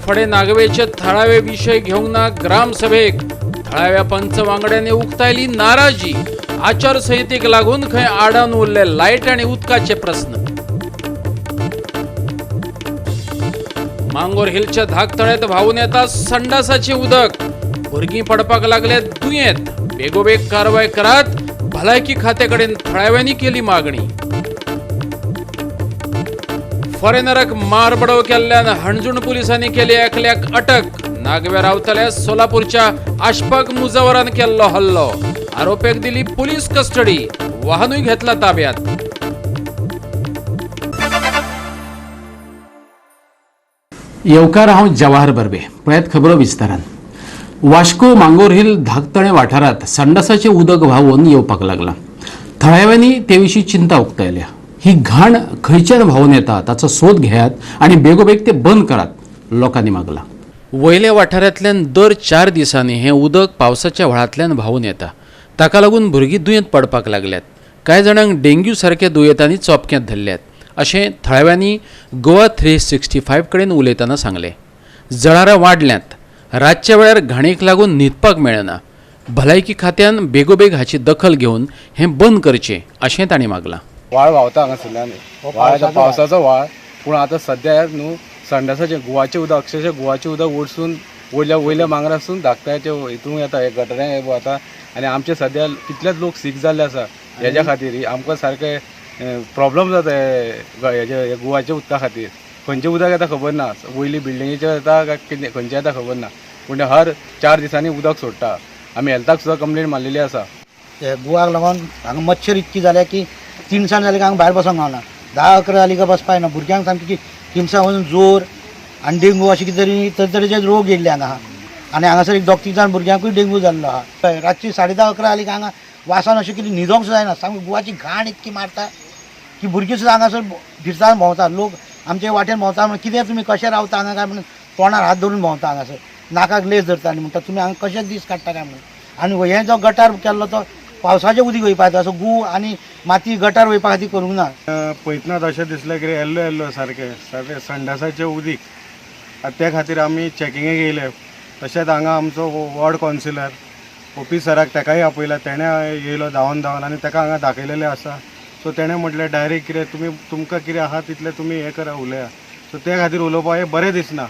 फडे नागवेचे थळावे विशय घेवंक ना ग्रामसभेक. थळाव्या पंच वांगड्यांनी उक्तायली नाराजी. आचारसंहितेक लागून खंय आडावन उरले लायट आनी उदकाचे प्रस्न. मांगोर हिलच्या धाकतळ्यात व्हांवून येता संडासाचे उदक. भुरगीं पडपाक लागल्यात दुयेंत. बेगोबेग कारवाय करात, भलायकी खात्याकडेन थळाव्यांनी केली मागणी. फॉरेनराक मारबडव केल्ल्यान हणजूण पुलिसांनी केली एकल्याक अटक. नागव्या रावतल्या सोलापूरच्या आशपाक मुजावरान केल्लो हल्लो. आरोप्याक दिली पोलीस कस्टडी. वाहनूय घेतला ताब्यात. येवकार, हांव जवाहर बर्वे. पळयात खबरो विस्तारान. वास्को मांगोर हिल धाकतळे वाठारांत संडासाचें उदक व्हांवून येवपाक लागलां. थळाव्यांनी ते विशीं चिंता उक्तायल्या. ही घाण खंयच्यान व्हांवून येता ताचो सोद घेयात आनी बेगोबेग ते बंद करात, लोकांनी मागलां. वयल्या वाठारांतल्यान दर 4 दिसांनी हें उदक पावसाच्या व्हाळांतल्यान व्हांवून येता. ताका लागून भुरगीं दुयेंत पडपाक लागल्यात. कांय जाणांक डेंग्यू सारक्या दुयेंतांनी चोपक्यांत धरल्यात, अशें थळाव्यांनी गोवा 365 कडेन उलयतना सांगलें. जळारां वाडल्यांत. रातच्या वेळार घाणीक लागून न्हिदपाक मेळना. भलायकी खात्यान बेगोबेग हाची दखल घेवन हें बंद करचें, अशें तांणी मागलां. व्हाळ व्हांवता हांगासरल्यान, व्हाळ आतां पावसाचो व्हाळ, पूण आतां सद्या न्हू संडासाचें गुवाचें उदक, अक्षरशः गुवाचें उदक ओडसून वयल्या वयल्या मांगरासून धाकट्याचे हितून येता, हे गटरां हे वता. आनी आमचे सद्या कितलेच लोक सीक जाल्ले आसा हेज्या खातीर. आमकां सारकें प्रॉब्लम जाता हेजे गुवाच्या उदका खातीर. खंयचें उदक येता खबर ना, वयली बिल्डिंगेचें येता काय कितें खंयचें येता खबर ना, पूण हर 4 दिसांनी उदक सोडटा. आमी हेल्थाक सुद्दां कंप्लेन मारलेली आसा. गुवाक लागून हांगा मच्छर इतकी जाल्या की तिनसांज जाली काय हांगा भायर बसोंक गावना. 10-11 जाली काय बसपा येना. भुरग्यांक सामकी तिनसांज वचून जोर आनी डेंगू अशें कितें तरी तरेतरेचे रोग येयल्ले हांगा आहा. आनी हांगासर एक 2-3 जाण भुरग्यांकूय डेंगू जाल्लो आहा. रातची 10:30-11 जाली काय हांगा वासान अशें कितें न्हिदोंक सुद्दां जायना. सामकी गुवाची घाण इतकी मारता की भुरगीं सुद्दां हांगासर फिरता भोंवता. लोक आमचे वाटेन भोंवता म्हणून कितें तुमी कशें रावता हांगा काय म्हणून तोंडार हात धरून भोंवता. हांगासर नाकाक लेस धरता आनी म्हणटा तुमी हांगा कशें दीस काडटा काय म्हणून. आनी हें जो गटार केल्लो तो पावसाचें उदीक वयपाचो, असो गू आनी माती गटार वयपा खातीर करूंक ना. पळयतना अशें दिसलें की येल्लो येल्लो सारकें सारकें संडासाचें उदीक. आतां त्या खातीर आमी चॅकिंगेक येयले. तशेंच हांगा आमचो वॉर्ड कावन्सिलर ओपी सराक तेकाय आपयला, तेणें येयलो धांवन धांवन आनी तेका हांगा दाखयलेलें आसा. सो तेणें म्हटलें डायरेक्ट कितें तुमी तुमकां कितें आहा तितलें तुमी हें करा, उलया. सो त्या खातीर उलोवपाक हें बरें दिसना,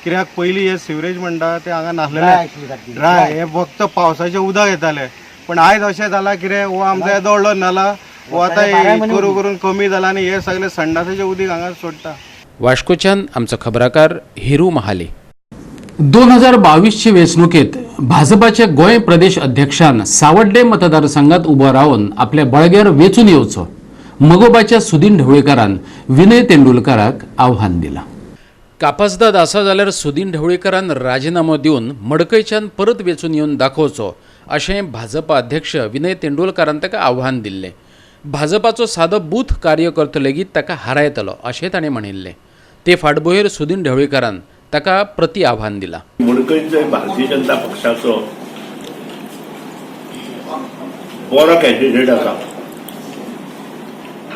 कित्याक पयलीं हें सिवरेज म्हणटा तें हांगा नासलेलें, ड्राय, हें फक्त पावसाचें उदक येतालें. पण आयज अशें जालां कितें हो आमचो येदो व्हडलो नाला हो आतां करू करून कमी जाला आनी हे सगळे संडासाचें उदीक हांगा सोडटा. वास्कोच्यान आमचो खबराकार हिरू महाले. 2022 वेंचणुकेत भाजपाचे गोंय प्रदेश अध्यक्षान सावड्डे मतदारसंघात उबो रावन आपल्या बळग्यार वेंचून येवचो, मगोबाच्या सुदीन ढवळीकारान विनय तेंडुलकाराक आव्हान दिलां. कापासदाद आसा जाल्यार सुदीन ढवळीकारान राजिनामो दिवन मडकयच्यान परत वेंचून येवन दाखोवचो, अशें भाजपा अध्यक्ष विनय तेंडुलकारान ताका आव्हान दिल्लें. भाजपाचो सादो बूथ कार्यकर्तो लेगीत ताका हारायतलो, अशें ताणें म्हणिल्लें. ते फाटभुंयेर सुदीन ढवळीकारान ताका प्रति आव्हान दिलां. मडकयचो भारतीय जनता पक्षाचो बरो कॅन्डिडेट आसा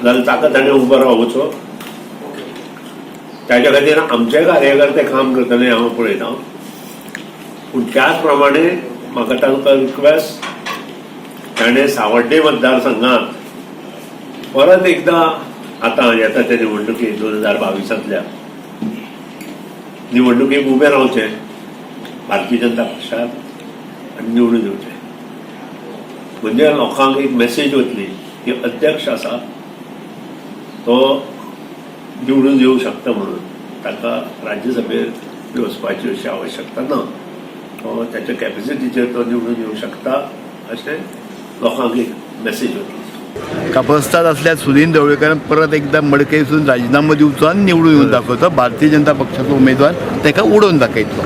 जाल्यार ताका ताणें उबो रावचो. ताच्या खातीर आमचे कार्यकर्ते काम करतले हांव पळयता. पूण त्याच प्रमाणे म्हाका तांकां रिक्वेस्ट, ताणें सावड्डे मतदारसंघात परत एकदां आतां येता ते निवडणुकेक 2022 निवडणुकेक उबें रावचें भारतीय जनता पक्षात आनी निवडून येवचें. म्हणजे लोकांक एक मेसेज वतली की अध्यक्ष आसा तो निवडून येवंक शकता, म्हणून ताका राज्यसभेर वचपाची अशी आवश्यकता ना, तो त्याच्या कॅपॅसिटीचेर तो निवडून येवंक शकता, अशें लोकांक एक मेसेज वतली. कापस्ताद असल्यार सुदीन ढवळीकारान परत एकदा मडकयसून राजिनामो दिवचो आनी निवडून येवन दाखोवचो. भारतीय जनता पक्षाचो उमेदवार ताका उडोवन दाखयतलो.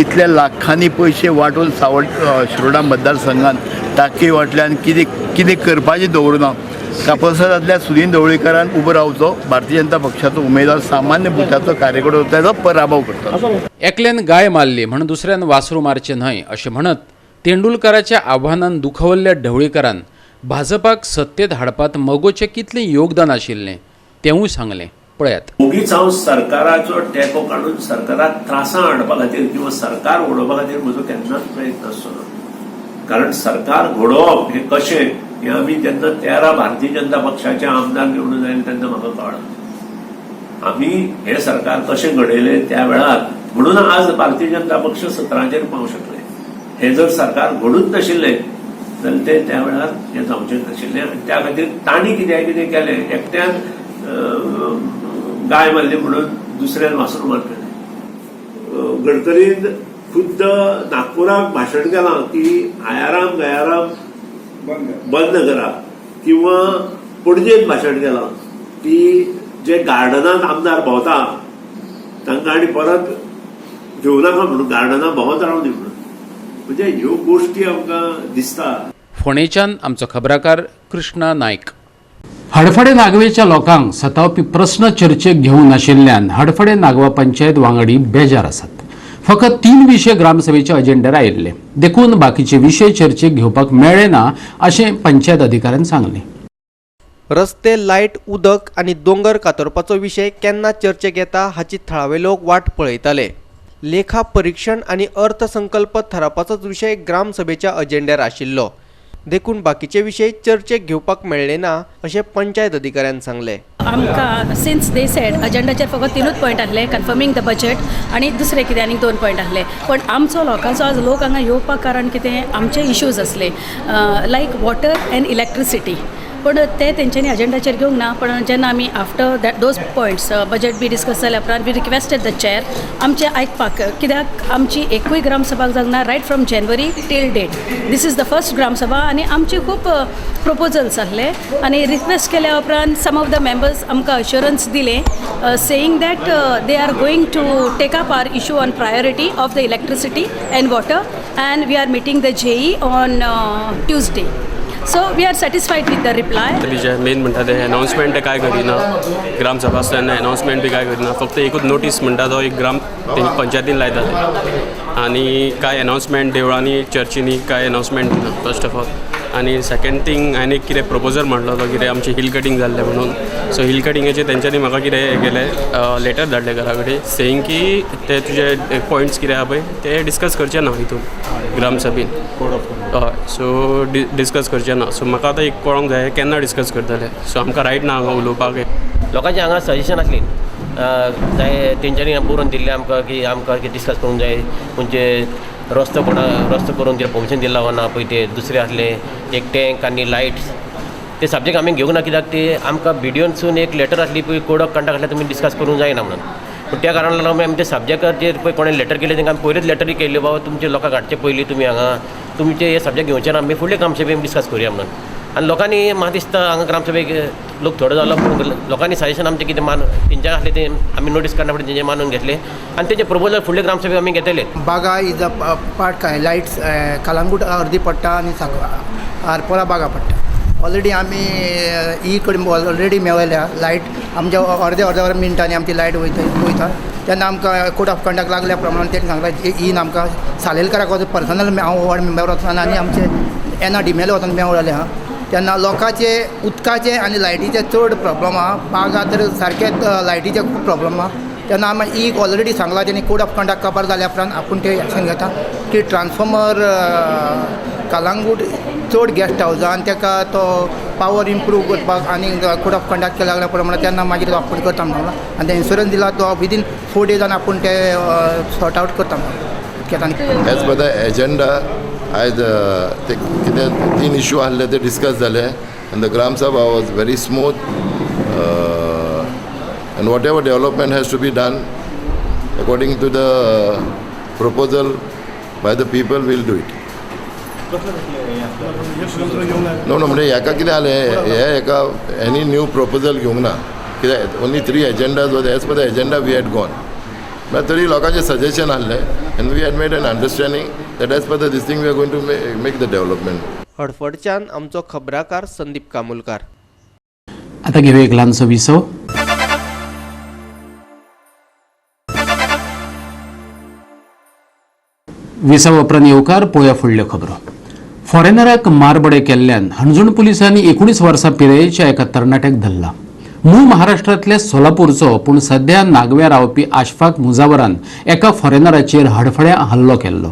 इतल्या लाखांनी पयशे वांटून सावड शिरोडा मतदारसंघात टाकी वांटल्यान कितें कितें करपाचें दवरुना. कापस्तादांतल्या सुदीन ढवळीकारान उबो रावचो, भारतीय जनता पक्षाचो उमेदवार सामान्य बुथाचो कार्यकर्तो ताचो पराभव करतलो. एकल्यान गाय मारली म्हण दुसऱ्यान वासरू मारचें न्हय, अशें म्हणत तेंडुलकाराच्या आव्हानान दुखवल्ल्या ढवळीकारान भाजपाक सत्तेत हाडपात मगोचें कितलें योगदान आशिल्लें तेंवूय सांगलें. पळयात. ओगीच हांव सरकाराचो टेको काडून सरकाराक त्रासां हाडपा खातीर किंवा सरकार उडोवपा खातीर म्हजो केन्नाच प्रयत्न आसचो ना, कारण सरकार घडोवप हें कशें हें आमी जेन्ना 13 भारतीय जनता पक्षाचे आमदार निवडून आयले तेन्ना म्हाका कळ्ळां आमी हें सरकार कशें घडयलें त्या वेळार. म्हणून आज भारतीय जनता पक्ष 17चेर पावंक शकले. हें जर सरकार घडूच नाशिल्लें जाल्यार ते त्या वेळार हें जावचें नाशिल्लें. आनी त्या खातीर तांणी कित्याक कितें केलें, एकट्यान गाय मारली म्हणून दुसऱ्यान वासरूं मारतलें. गडकरीन खुद्द नागपुराक भाशण केलां की आयाराम गयाराम बंद करा, किंवा पणजेन भाशण केलां की जे गार्डनांत आमदार भोंवता तांकां आनी परत घेवं नाका म्हणून, गार्डनां भोंवत रावनी म्हणून. म्हणजे ह्यो गोश्टी आमकां दिसता. फोंडेच्यान आमचो खबराकार कृष्णा नायक. हडफडे नागवेच्या लोकांक सतावपी प्रस्न चर्चेक घेवंक नाशिल्ल्यान हडफडे नागवा पंचायत वांगडी बेजार आसात. फकत 3 विशय ग्रामसभेच्या अजेंड्यार आयिल्ले, देखून बाकीचे विशय चर्चेक घेवपाक मेळ्ळे ना अशें पंचायत अधिकाऱ्यान सांगलें. रस्ते, लायट, उदक आनी दोंगर कातरपाचो विशय केन्ना चर्चेक येता हाची थळावे लोक वाट पळयताले. लेखा परीक्षण आनी अर्थसंकल्प थारावपाचोच विशय ग्रामसभेच्या अजेंड्यार आशिल्लो, देखून बाकीचे विशय चर्चेक घेवपाक मेळ्ळे ना अशें पंचायत अधिकाऱ्यान सांगलें. आमकां सिन्स they said अजेंडाचेर फकत 3 पॉयंट आहले, कन्फर्मींग the budget आनी दुसरें कितें आनीक 2 पॉयंट आहले. पण आमचो लोकांचो आज लोक हांगा येवपाक कारण कितें, आमचे इश्यूज आसले लायक वॉटर एंड इलेक्ट्रिसिटी, पण ते तेंच्यांनी अजेंडाचेर घेवंक ना. पण जेन्ना आमी after that those points budget be discuss जाल्या उपरांत we requested the chair आमचें आयकपाक, कित्याक आमची एकूय ग्रामसभा जावंक ना right from January till date. This is the first gram sabha आनी आमचे खूब प्रपोजल्स आहले आनी रिक्वेस्ट केल्या उपरांत सम ऑफ the members आमकां अश्योरन्स दिलें saying that they are going to take up our issue on priority of the electricity and water and we are meeting the JE on Tuesday. So we are satisfied with the reply. J main म्हणटा ते announcement काय करिना, ग्रामसभा आसता तेन्ना announcement बी काय करिना, फक्त एकूच नोटीस म्हणटा तो एक ग्राम पंचायतीन लायता ते, आनी काय अनाउन्समेंट देवळांनी चर्चींनी काय अनाउन्समेंट दिना फर्स्ट ऑफ ऑल. आनी सेकंड थींग हांवें एक कितें प्रपोजल म्हणलो तो कितें आमचें हिल कटींग जाल्लें म्हणून, सो हिल कटिंगाचेर तेंच्यांनी म्हाका कितें हें केलें, लेटर धाडलें घरा कडेन सेईंग की ते तुजे पॉयंट्स कितें आहा पळय ते डिस्कस करचे ना हितून ग्रामसभेन, हय, सो डिस्कस करचे ना. सो म्हाका आतां एक कळोंक जाय केन्ना डिस्कस करतले, सो आमकां रायट ना हांगा उलोवपाक. लोकांचें हांगा सजेशन आसली जाय, तेंच्यांनी बरोवन दिल्लें आमकां की आमकां डिस्कस करूंक जाय, खंयचे रस्तो कोणा रस्तो करून दिला परमिशन दिला ना पळय, ते दुसरे आसले एक टँक आनी लायट्स, ते सब्जेक्ट आमी घेवंक ना कित्याक ते आमकां बिडियोनसून एक लेटर आसली पळय कोड ऑफ कंडक्ट आसल्यार तुमी डिस्कस करूंक जायना म्हणून. पूण त्या कारणान लागून आमी ते सब्जेक्टाचेर पळय कोणें लेटर केलें तांकां आमी पयलींच लेटरूय केल्ल्यो, बाबा तुमचे लोकांक हाडचे पयलीं तुमी हांगा तुमचे हे सब्जेक्ट घेवचे ना, आमी फुडले ग्रामसभेक डिस्कस करुया म्हणून. आनी लोकांनी म्हाका दिसता हांगा ग्रामसभेक लोक थोडो जालो पूण लोकांनी सजेशन आमचें कितें मान तेंच्या आसलें तें आमी नोटीस काडना फुडें तेंचें मानून घेतलें आनी तेंचे प्रपोजल फुडले ग्रामसभेक आमी घेतले. बागा is a part काय लायट्स कलंगूट अर्दी पडटा आनी आरपोरा बागा पडटा. ऑलरेडी आमी ई कडेन ऑलरेडी मेळयल्या लायट, आमच्या अर्दे अर्दे मिनटांनी आमची लायट वयता तेन्ना आमकां कोड ऑफ कंडक्ट लागल्या प्रमाण तेणी सांगलां ईन आमकां सालेलकाराक वचून पर्सनल हांव वॉर्ड मेंबर वचून आनी आमचे एना डिमेलो वचून मेळ्ळेलें आहा. तेन्ना लोकांचे उदकाचे आनी लायटीचे चड प्रॉब्लम आहा, बागा तर सारकेच लायटीचे खूब प्रॉब्लम आहा. तेन्ना आमी एक ऑलरेडी सांगलां तेणी कोड ऑफ कंडक्ट काबार जाल्या उपरांत आपूण ते एक्शन घेता की ट्रान्सफॉर्मर कलंगूट चड गेस्ट हावजां आनी ताका तो पावर इम्प्रूव करपाक आनी कोड ऑफ कंडक्ट केल्या प्रमाणे तेन्ना मागीर तो आपूण करता म्हणून आनी ते इन्शुरन्स दिला तो विदीन 4 डेजान आपूण ते सॉर्ट आवट करता म्हणून. एज पर the agenda आयज ते कितें 3 इश्यू आहले ते डिस्कस जाले आनी the gram sabha was very smooth and whatever development has to be done according to the proposal by the people will do it. No no म्हणजे हेका कितें जालें, हे हेका एनी न्यू प्रपोजल घेवंक ना, कित्याक only 3 agendas was as per the agenda we had gone. म्हळ्यार तरी लोकांचें सजेशन आहलें and we had made an understanding that as per the this thing we are going to make the development. हडफडच्यान आमचो खबराकार संदीप कामुलकार. आतां घेवया एक ल्हानसो विसव. विसव उपरांत येवकार पळोवया फुडल्यो खबरो. फॉरेनराक मारबडे केल्ल्यान हणजूण पुलिसांनी 19 वर्सां पिरायेच्या एका तरणाट्याक धरला. मूळ महाराष्ट्रांतल्या सोलापूरचो पूण सध्या नागव्या रावपी आशफाक मुजावरान एका फॉरेनराचेर हडफड्या हल्लो केल्लो.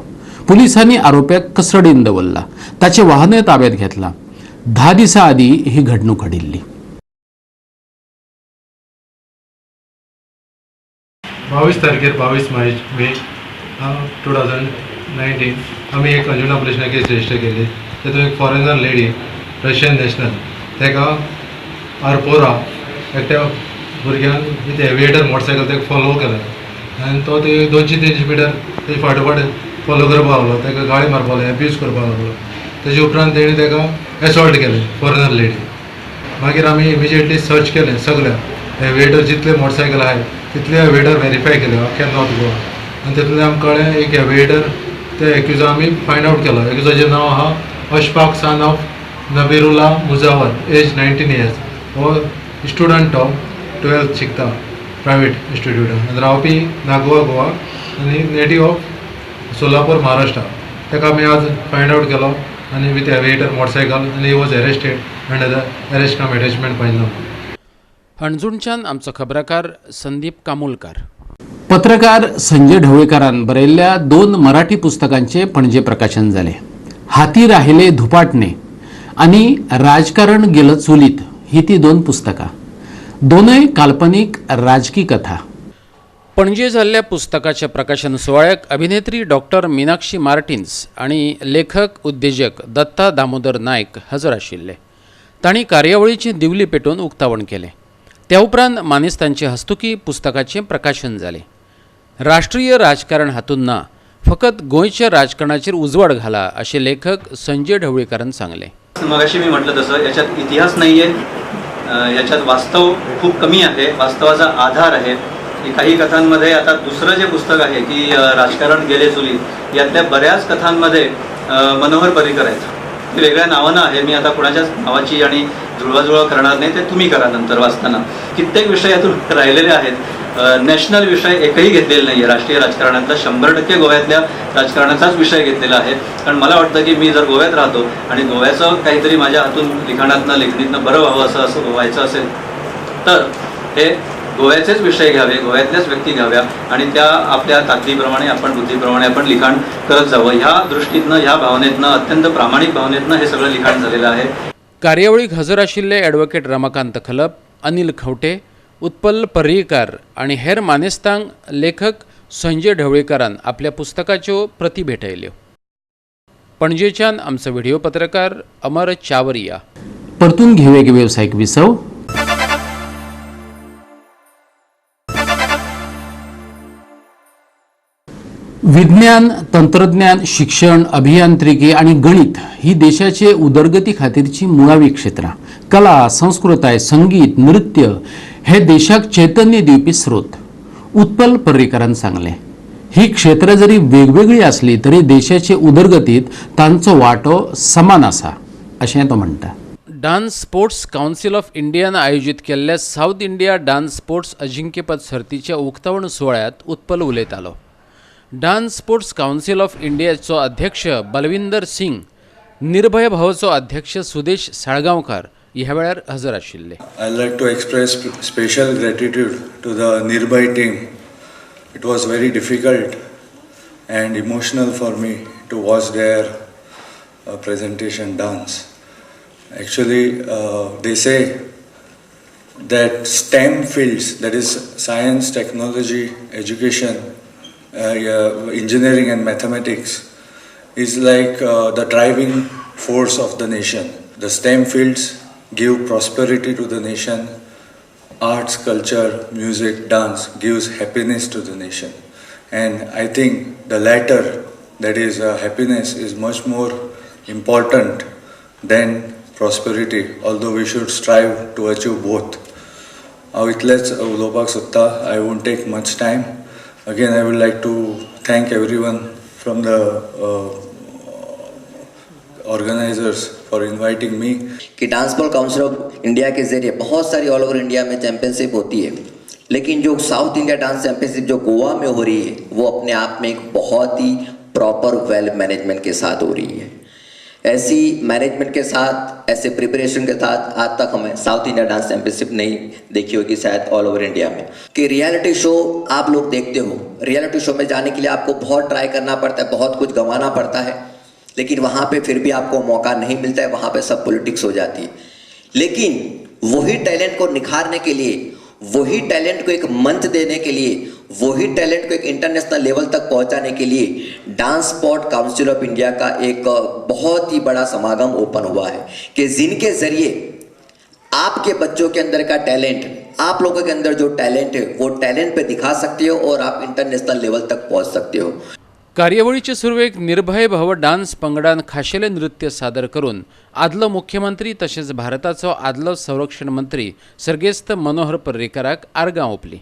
पुलिसांनी आरोप्याक कस्टडीन दवरला. ताचें वाहनय ताब्यात घेतलां. 10 दिसां आदीं ही घडणूक घडिल्ली. 22 तारखेर 22 मे 2019 आमी एक अंजुणा पुलिसांनी केस रजिस्टर केली. तातूंत एक फॉरेनर लेडी रशियन नॅशनल ताका आरपोरा एकट्या भुरग्यान विथ एविएटर मोटरसायकल ताका फॉलो केलें आनी तो ते 200-300 मिटर तेजे फाटोफाट फॉलो करपाक लागलो. ताका गाळी मारपाक लागलो, एब्यूज करपाक लागलो. तेजे उपरांत तेणें ताका एसॉल्ट केलें फॉरेनर लेडी. मागीर आमी इमिजिएटली सर्च केलें सगळ्या एविएटर जितले मोटरसायकल आहाय तितले एविएटर वेरीफाय केले अख्ख्या नॉर्थ गोवा आनी तितूंतल्यान आमकां कळ्ळें एक एविएटर ते एक्युजा आमी फायंड आवट केलो. एक्युजाचें नांव आहा Ashfaq son of Nabirullah Mujawar, age 19 years. हो स्टुडंट तो 12th शिकता प्रायवेट इन्स्टिट्यूटान आनी रावपी नागोवा गोवा आनी नेटीव ऑफ सोलापूर महाराष्ट्र. ताका आमी आज फायंड आवट केलो आनी विथ एविएटर मोटरसायकल आनी he was arrested under the arrest cum attachment पंचनामा. हणजूणच्यान आमचो खबराकार संदीप कामुलकार. पत्रकार संजय ढवळीकारान बरयल्ल्या 2 मराठी पुस्तकांचे पणजे प्रकाशन जालें. हाती राहिले धुपाटणे आनी राजकारण गेलं चुलीत ही ती 2 पुस्तकां. दोनय काल्पनीक राजकी कथा. पणजे जाल्ल्या पुस्तकाच्या प्रकाशन सुवाळ्याक अभिनेत्री डॉक्टर मिनाक्षी मार्टिन्स आनी लेखक उद्देजक दत्ता दामोदर नायक हजर आशिल्ले. तांणी कार्यावळीचें दिवली पेटोवन उक्तावण केलें. त्या उपरांत मानेस्तांचे हस्तुकी पुस्तकाचें प्रकाशन जालें. राष्ट्रीय राजकारण हातूंत ना, फकत गोंयच्या राजकारणाचेर उजवाड घाला अशें लेखक संजय ढवळीकारान सांगलें. मगाशी मी म्हटलं तसं याच्यात इतिहास नाही आहे, याच्यात वास्तव खूप कमी आहे, वास्तवाचा आधार आहे. काही कथांमध्ये आता दुसरं जे पुस्तक आहे की राजकारण गेले चुली, यातल्या बऱ्याच कथांमध्ये मनोहर पर्रीकर आहेत. ते वेगळ्या नावानं आहे, मी आता कुणाच्याच नावाची आणि जुळवाजुळव करणार नाही, ते तुम्ही करा नंतर वाचताना. कित्येक विषय यातून राहिलेले आहेत. नॅशनल विषय एकही घेतलेला नाही आहे. राष्ट्रीय राजकारणातला 100% गोव्यातल्या राजकारणाचाच विषय घेतलेला आहे. कारण मला वाटतं की मी जर गोव्यात राहतो आणि गोव्याचं काहीतरी माझ्या हातून लिखाणातनं लेखणीतनं बरं व्हावं असं असं व्हायचं असेल तर हे गोव्याचेच विषय घ्यावे, गोव्यातल्याच व्यक्ती घ्याव्या आणि त्या आपल्या ताकदीप्रमाणे आपण बुद्धीप्रमाणे आपण लिखाण करत जावं. ह्या दृष्टीतनं, ह्या भावनेतनं, अत्यंत प्रामाणिक भावनेतनं हे सगळं लिखाण झालेलं आहे. कार्यावळीक हजर आशिल्ले ॲडव्होकेट रमाकांत खलप, अनिल खवटे, उत्पल पर्रीकार आनी हेर मानेस्तांक लेखक संजय ढवळीकारान आपल्या पुस्तकाच्यो प्रती भेटयल्यो. पणजेच्यान आमचो व्हिडिओ पत्रकार अमर चावरिया. परतून घेवया एक वेवसायीक विसव. विज्ञान, तंत्रज्ञान, शिक्षण, अभियांत्रिकी आनी गणित ही देशाचे उदरगती खातीरची मुळावी क्षेत्रां. कला, संस्कृताय, संगीत, नृत्य हे देशाक चैतन्य दिवपी स्रोत. उत्पल पर्रीकारान सांगलें, ही क्षेत्रां जरी वेगवेगळी आसली तरी देशाचे उदरगतीत तांचो वांटो समान आसा अशें तो म्हणटा. डान्स स्पोर्ट्स कावन्सील ऑफ इंडियान आयोजीत केल्ल्या सावथ इंडिया डान्स स्पोर्ट्स अजिंक्यपद सर्तीच्या उक्तावण सुवाळ्यांत उत्पल उलयतालो. डान्स स्पोर्ट्स कावन्सील ऑफ इंडियाचो अध्यक्ष बलविंदर सिंग, निर्भय भावाचो अध्यक्ष सुदेश साळगांवकार ह्या वेळार हजर आशिल्ले. I like to express special gratitude to the Nirbhay team. It was very difficult and emotional for me to watch their presentation dance. Actually, they say that STEM fields, that is science, technology, education, engineering and mathematics, is like the driving force of the nation. The STEM fields give prosperity to the nation. Arts, culture, music, dance gives happiness to the nation. And I think the latter, that is happiness, is much more important than prosperity, although we should strive to achieve both. हांव इतलेंच उलोवपाक सोदता. I won't take much time. Again, I would like to thank everyone from the organizers for inviting me. कि dance ball council of India K ज़रिए बहुत सारी all over India में championship होती है, लेकिन जो साउथ इंडिया डांस चैम्पियनशिप जो गोवा में हो रही है वो अपने आप में एक बहुत ही प्रॉपर वेल मैनेजमेंट के साथ हो रही है। ऐसी मैनेजमेंट के साथ, ऐसे प्रिपरेशन के साथ आज तक हमें साउथ इंडिया डांस चैम्पियनशिप नहीं देखी होगी शायद ऑल ओवर इंडिया में। कि रियलिटी शो आप लोग देखते हो, रियलिटी शो में जाने के लिए आपको बहुत ट्राई करना पड़ता है, बहुत कुछ गंवाना पड़ता है, लेकिन वहाँ पे फिर भी आपको मौका नहीं मिलता है, वहाँ पे सब पॉलिटिक्स हो जाती है। लेकिन वही टैलेंट को निखारने के लिए, वही टैलेंट को एक मंच देने के लिए, वही टैलेंट को एक इंटरनेशनल लेवल तक पहुंचाने के लिए dance sport council of India का एक बहुत ही बड़ा समागम ओपन हुआ है कि जिनके ज़रिए आपके बच्चों के अंदर का टैलेंट, आप लोगों के अंदर जो टैलेंट है वो टैलेंट पे दिखा सकते हो और आप इंटरनेशनल लेवल तक पहुंच सकते हो। कार्यावळीचे सुरवेक निर्भय भव डान्स पंगडान खाशेले नृत्य सादर करून आदलो मुख्यमंत्री तशेंच भारताचो आदलो संरक्षण मंत्री सर्गेस्त मनोहर पर्रीकराक आर्गां ओंपली।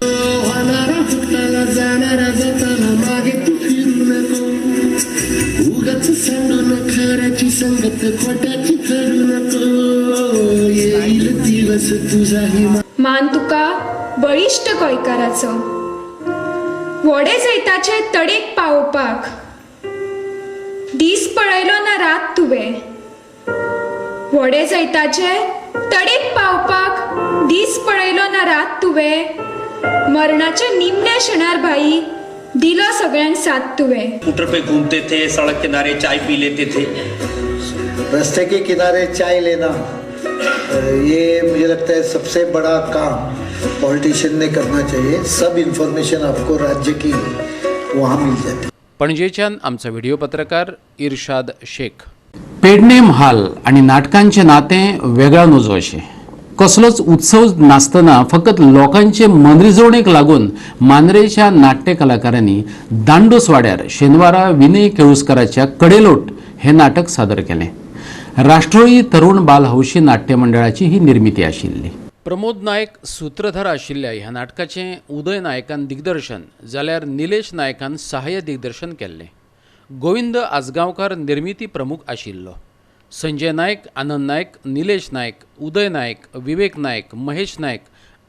मान तुका बळिश्ट गोंयकाराचो व्हडे जैताचे तडेक पावोवपाक दीस पळयलो ना रात तुवें, व्हडे जैताचे तडेक पावपाक दीस पळयलो ना रात तुवें, मरणाच्या निमण्या क्षणार भाई दिलो सगळ्यांक साथ तुवें। स्कूटर पे घूमते थे, सड़क किनारे चाय पी लेते थे, रास्ते के किनारे चाय लेना ये मुझे लगता है सबसे बड़ा काम पॉलिटिशियन ने करना चाहिए। सब इन्फॉर्मेशन आपको राज्य की वहाँ मिल जाती। पणजेच्यान आमचो व्हिडिओ पत्रकार इर्शाद शेख। पेडणे म्हाल आनी नाटकांचें नातें वेगळा नजो अशें कसलोच उत्सव नासतना फकत लोकांचे मनरिजवणेक लागून मांद्रेच्या नाट्य कलाकारांनी दांडोस वाड्यार शेनवारा विनय केळुसकराच्या कडेलोट हें नाटक सादर केलें। राष्ट्रीय तरुण बाल हौशी नाट्य मंडळाची ही निर्मिती आशिल्ली। प्रमोद नायक सूत्रधार आशिल्ल्या ह्या नाटकाचें उदय नायकान दिग्दर्शन जाल्यार निलेश नायकान सहाय्य दिग्दर्शन केल्लें। गोविंद आजगांवकार निर्मिती प्रमुख आशिल्लो। संजय नायक, आनंद नायक, निलेश नायक, उदय नायक, विवेक नायक, महेश नायक,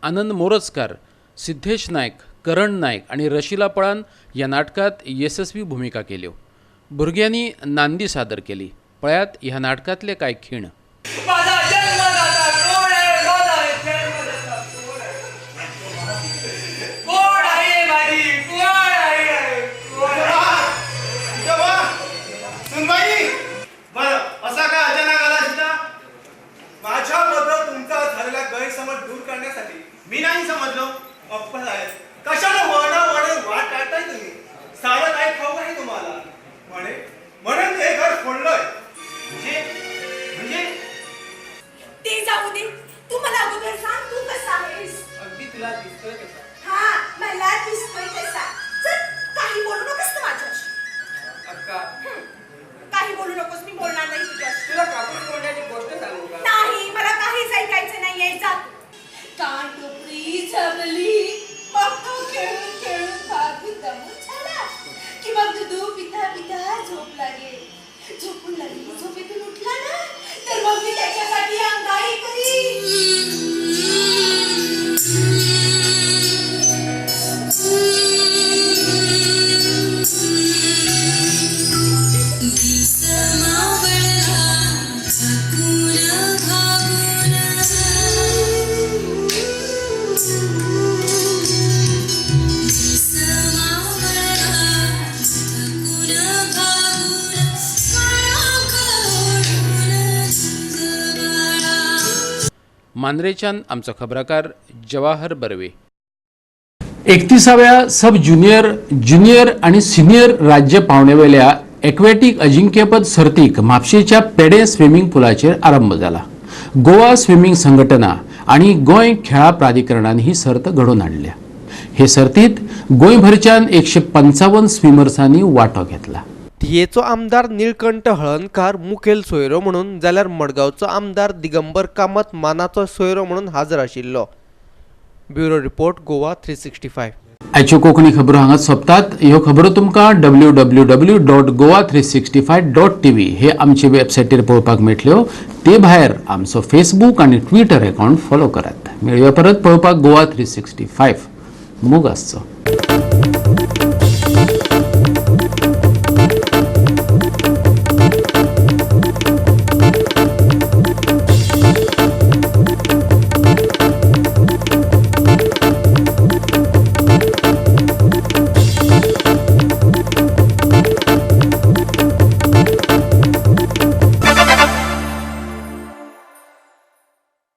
आनंद मोरजकार, सिद्धेश नायक, करण नायक आनी रशिला पळान ह्या नाटकांत येसस्वी भुमिका केल्यो। भुरग्यांनी नांदी सादर केली। पळयात ह्या नाटकांतले कांय खीण। मी नाही समजलो अप्पा साहेब, कशाला वळणा वळण वाट काढताय तुम्ही? सारं काय ठाऊक आहे तुम्हाला? म्हणे म्हणून हे घर फोडलंय म्हणजे म्हणजे ते जाऊ दे, तू मला अगोदर सांग तू कसा आहेस? अगदी तुला दिसतोय कसा? हा मला दिसतोय कसा। चल काही बोलू नकोस तू माझ्याशी। अक्का काही बोलू नकोस, मी बोलणार नाही तुझ्याशी। तुला कापूस फोडण्याची गोष्ट सांगू का? नाही, मला काहीच ऐकायचं नाहीये, जा। कानटोपरी जमली, मग तो खेळून खेळून फार दमून झाला की मग दुधू पिता पिता झोप लागेल। झोपून लागली, झोपेतून उठला ना तर मग मी त्याच्यासाठी अंगाई करीन। मांद्रेच्यान आमचो खबराकार जवाहर बर्वे। 31व्या सब ज्युनियर, ज्युनियर आनी सिनियर राज्य पावणेवेल्या एक्वेटीक अजिंक्यपद सर्तीक म्हापशेच्या पेडे स्विमींग पुलाचेर आरंभ जाला। गोवा स्विमींग संघटना आनी गोंय खेळां प्राधिकरणान ही सर्त घडोवन हाडल्या। हे सर्तीत गोंयभरच्यान 155 स्विमर्सांनी वांटो घेतला। थियेचो आमदार निळकंठ हळणकार मुखेल सोयरो म्हणून जाल्यार मडगांवचो आमदार दिगंबर कामत मानाचो सोयरो म्हणून हाजर आशिल्लो। Bureau report, Goa 365। आयच्यो कोंकणी खबरो हांगाच सोंपतात। ह्यो खबरो तुमकां www.goa365.tv हे आमचे वेबसायटीर पळोवपाक मेळटल्यो। ते भायर आमचो फेसबूक आनी ट्विटर अकाउंट फॉलो करात। मेळुया परत पळोवपाक गोवा 365। मोग आसचो।